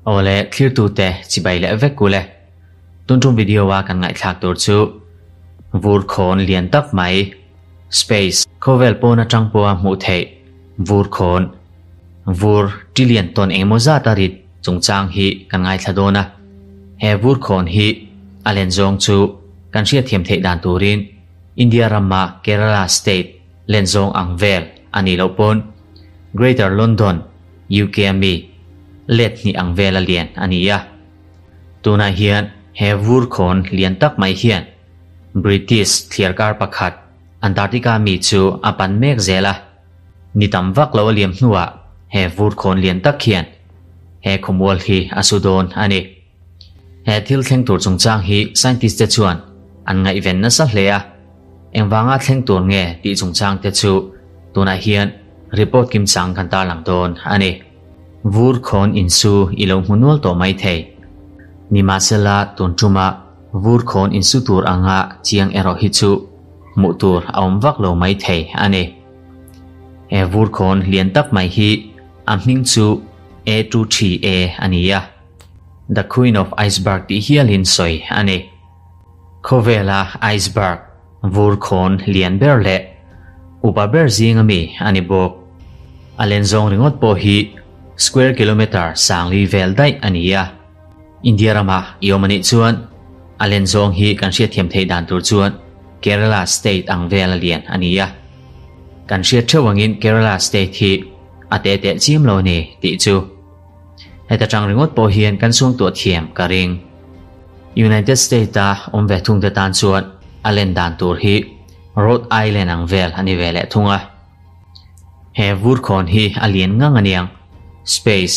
Awle thlirtute chibai leh vek kule. Tun tum video a kan ngaihthlak tur chu vur khawn lian tak mai space khawvel pawn atang pawha hmuh theih vur khawn vur trillion tawn engemaw zat a rit chungchang hi kan ngaithla dawn a. He vur khawn hi a len zawng chu kan hriatthiam theih dan turin India rama Kerala state len zawng ang vel a nih loh pawn Greater London, UK a mi let hnih ang vela lian a ni a. Tunah hian he vur khawn lian tak mai hian British thliarkar pakhat Antarctica mi chu a pan mek zel a. Ni tam vak lo a liam hnuah he vur khawn lian tak hian he khawmual hi a su dawn a ni. He thil thleng tur chungchang hi scientist te chuan an ngaihven nasa hle a, engvanga thleng tur nge tih chungchang te chu tunah hian report kimchang kan tarlang dawn a ni. Vur khawn insu i lo hmu nual tawh mai thei. Nimahsela tun tuma vur khawn insu tur anga chiang erawh hi chu hmuh tur a awm vak lo mai thei a ni. He vur khawn lian tak mai hi a hming chu A2-3A a ni a. The Queen of Iceberg tih hialin sawi a ni. Khawvela iceberg vur khawn lian ber leh upa ber zinga mi a ni bawk. A len zawng ringawt pawh hi square kilometre sangli vel daih a ni a. India rama i awm a nih chuan a len zawng hi kan hriatthiam theih dan tur chuan Kerala state ang vel a lian a ni a. Kan hriat theuh angin Kerala state hi a teh teh chiam lo a ni tih chu. Heta tang ringawt pawh hian kan suangtuah thiam ka ring. United State-a awm ve thungte tan chuan a len dan tur hi Rhode Island ang vel a ni ve leh thung a. He vur khawn hi a lian ngang aniang, space,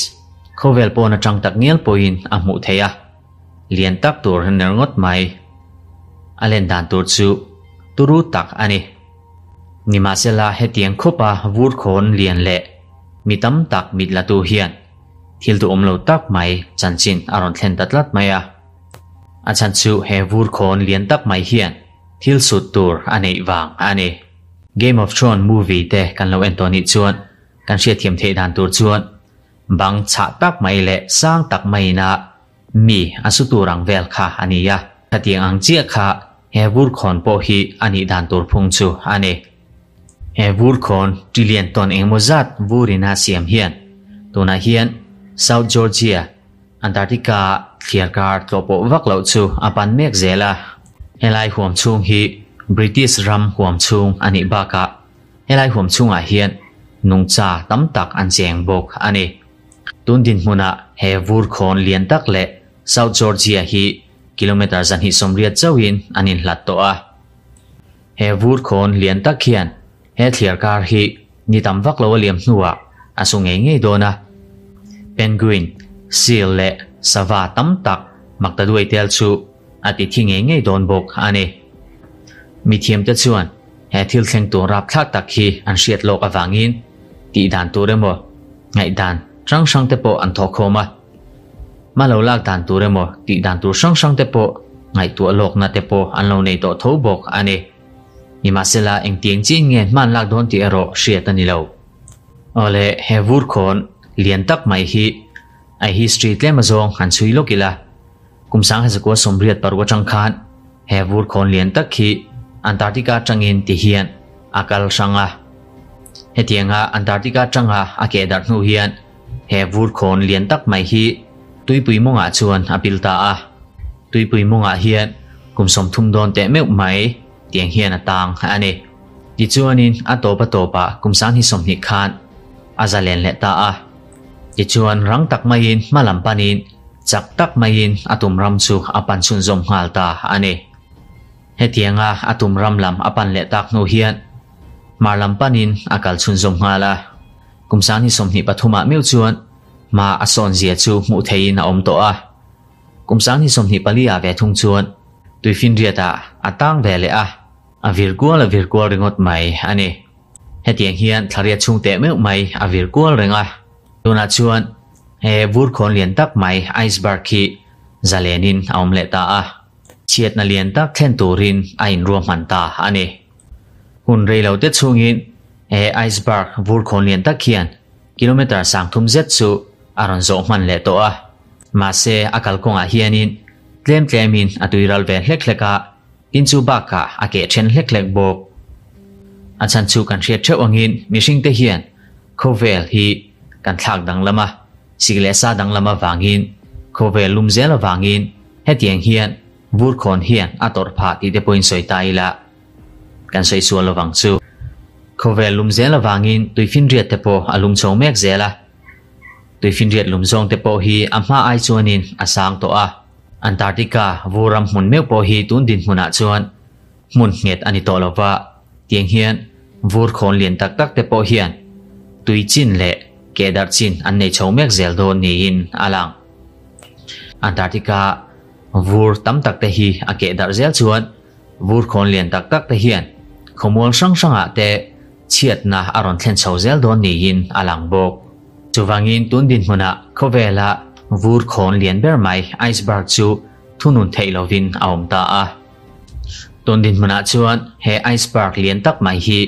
khawvel pawn atang tak ngial pawhin a hmuh theih a, lian tak tur a ner ngawt mai. A len dan tur chu turu tak a ni. Nimahsela hetiang khawpa vur khawn lian leh Mi tam tak mit latu hian thil duhawm lo tak mai chanchin a rawn thlen ta tlat mai a. A chhan chu he vur khawn lian tak mai hian thil sut tur a neih vang a ni. Game of Thrones movie te kan lo en tawh nih chuan kan hriatthiam theih dan tur chuan bang chhah tak mai leh sang tak maiin a mi a su tur ang vel kha a ni a. Khatiang ang chiah kha he vur khawn pawh hi a nih dan tur phung chu a ni. He vur khawn trillion tawn engemaw zat vurin a siam hian tunah hian South Georgia, Antarctica thliarkar tlawhpawh vak loh chu a pan mek zel a. Helai huam chhung hi British ram huam chhung a nih bakah helai huam chhungah hian nungcha tam tak an cheng bawk a ni. Tun dinhmunah he vur khawn lian tak leh South Georgia hi kilometre 280 chauhin an inhlat tawh a. He vur khawn lian tak hian he thliar kar hi ni tam vak lo a liam hnuah a su ngei ngei dawn a. Penguin, seal leh sava tam tak maktaduai tel chu a ti thi ngei ngei dawn bawk a ni. Mithiamte chuan he thil thleng tur rapthlak tak hi an hriat lawk avangin tih dan tur emaw ngaihdan hrang hrang te pawh an thawkkhawm a. Hma lo lak dan tur emaw tih dan tur hrang hrang te pawh ngaihtuah lawkna te pawh an lo nei tawh tho bawk a ni. Nimahsela engtiang chiin nge hman lak dawn tih erawh hriat a ni lo. Awle he vur khawn lian tak mai hi a history tlem azawng han chhui lawk ila. Kum 1986 atang khan he vur khawn lian tak hi Antarctica atangin ti hian a kal hrang a. Hetianga Antarctica atanga a keh darh hnu hian He vur khawn lian tak mai hi tuipui mawngah chuan a pil ta a. Tuipui mawngah hian kum 30 dawn teh meuh mai tiang hian a tang a ni. Tichuanin a tawp a tawpah kum 2020 khan a zalen leh ta a. Tichuan rang tak maiin hma lam panin chak tak maiin a tum ram chu a pan chhunzawm nghal ta a ni. Hetianga a tum ram lam a pan leh tak hnu hian hmar lam panin a kal chhunzawm nghal a. Kum 2023 ah meuh chuan hma a sawn zia chu hmuh theihin a awm tawh a. Kum 2024 ah ve thung chuan tuifinriat ah a tang ve leh a, a vir kual a vir kual ringawt mai a ni. Hetiang hian thlariat chhung teh meuh mai a vir kual reng a. Tunah chuan he vur khawn lian tak mai iceberg hi zalenin a awm leh ta a. Chhiatna lian tak thlen turin a inruahman ta a ni. Hun rei lo te chhungin he iceberg vur khawn lian tak hian Kilometre 30 zet chu a rawn zawh hman leh tawh a. Mahse a kalkawngah hianin tlem tlemin a tuiral ve hlek hlek a, tin chu bakah a keh then hlek hlek bawk. A chhan chu kan hriat theuh angin mihringte hian khawvel hi kan thlak danglam a, sik leh sa danglam avangin khawvel lum zel avangin hetiang hian vur khawn hian a tawrh phah tih te pawhin sawi ta ila kan sawi sual lovang chu. Khawvel lum zel avangin tuifinriat te pawh a lum chho mek zel a. Tuifinriat lum zawng te pawh hi a hma ai chuanin a sang tawh a. Antarctica vur ram hmun meuh pawh hi tun dinhmunah chuan hmun nghet a ni tawh lova, tiang hian vur khawn lian tak tak te pawh hian tui chin leh kehdarh chin an nei chho mek zel dawn niin a lang. Antarctica vur tam tak te hi a kehdarh zel chuan vur khawn lian tak tak te hian khawmual hrang hrangah te chhiatna a rawn thlen chho zel dawn niin a lang bawk. Chuvangin tun dinhmunah khawvela vur khawn lian ber mai iceberg chu thunun theih lovin a awm ta a. Tun dinhmunah chuan he iceberg lian tak mai hi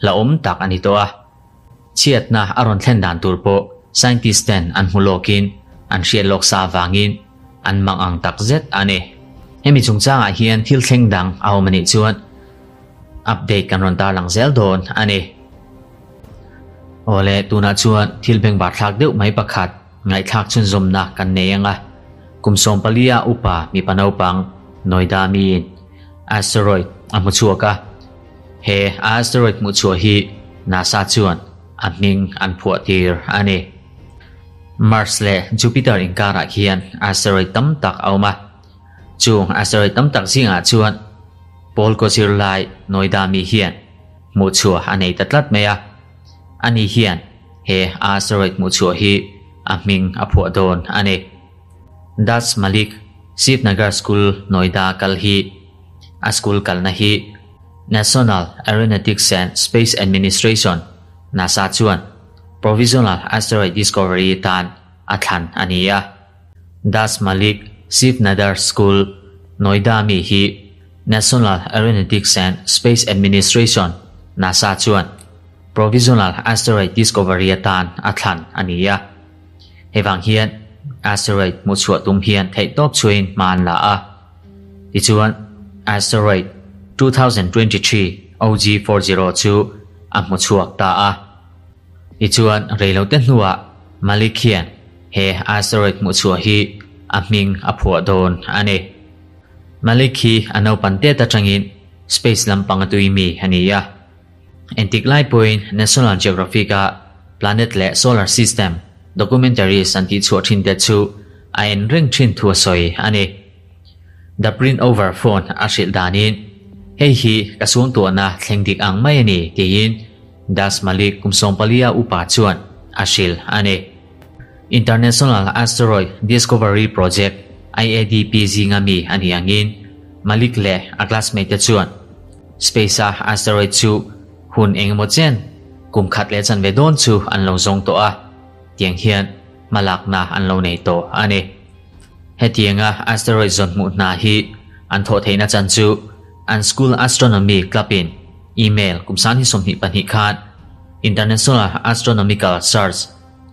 la awm tak a ni tawh a. Chhiatna a rawn thlen dan tur pawh scientist ten an hmu lawkin an hriat lawk sa avangin an mang ang tak zet a ni. Hemi chungchangah hian thil thleng dang a awm a nih chuan update kan rawn tarlang zel dawn a ni. Awle, tunah chuan thil bengvar thlak deuh mai pakhat ngaihthlak chhunzawmna kan nei ang a. Kum 14 a upa mipa naupang Noida miin asteroid a hmu chhuak a. He asteroid hmuh chhuah hi NASA chuan a hming an phuah tir a ni. Mars leh Jupiter inkarah hian asteroid tam tak a awm a. Chung asteroid tam tak zingah chuan Paul kaw zirlai Noida mi hian hmuh chhuah a nei ta tlat mai a. Ani hian he asteroid hmuh chhuah hi a hming a phuah dawn a ni. Das Malik, Shivnagar School, Noida kal hi a school kalna hi National Aeronautics and Space Administration, NASA chuan Provisional Asteroid Discovery tan a thlan a ni a. Das Malik, Shivnagar School, Noida mi hi National Aeronautics and Space Administration, NASA chuan Provisional Asteroid Discovery atan a thlan a ni a. Hei vang hian asteroid hmuh chhuah tum hian theihtawp chhuain hma an la a. Tichuan asteroid 2023 OG40 chu a hmu chhuak ta a. Tichuan reilote hnuah Malik hian he asteroid hmuh chhuah hi a hming a phuah dawn a ni. Malik hi a naupan tet atangin space lampang a tui mi a ni a. Entik lai pawhin National Geographic a Planet leh Solar System documentaries an tih chhuah thin te chu a en reng thin thu a sawi a ni. The Print Over Phone a hrilh danin hei hi ka suangtuahna thleng dik ang mai a ni tiin Das Malik kum 14 a upa chuan a hrilh a ni. International Asteroid Discovery Project IADP zinga mi a ni angin Malik leh a classmate te chuan space a asteroid chu hun engemaw chen kum khat leh chanve dawn chu an lo zawng tawh a. Tiang hian hmalakna an lo nei tawh a ni. Hetianga asteroid zawn hmuh hna hi an thawh theihna chan chu an school astronomy club in email kum 2022 khan International Astronomical Search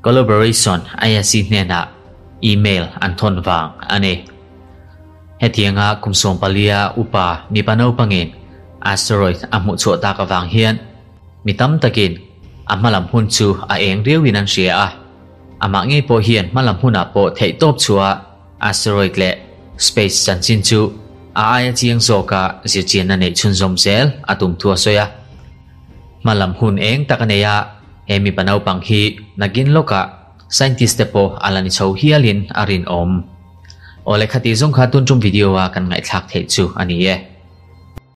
Collaboration IAC hnenah email an thawn vang a ni. Hetianga kum 14 a upa mipa naupangin asteroid a hmuh chhuah tak avang hian mi tam takin a hmalam hun chu a eng riauin an hria a. Amah ngei pawh hian hmalam hunah pawh theihtawp chhuah asteroid leh space chanchin chu a aia chiang zawka zirchianna neih chhunzawm zel a tum thu a sawi a. Hmalam hun eng tak a nei a, he mipa naupang hi nakin lawkah scientist te pawh a la ni chho hialin a rinawm. Awle khati zawng kha tun tum video a kan ngaihthlak theih chu a ni e.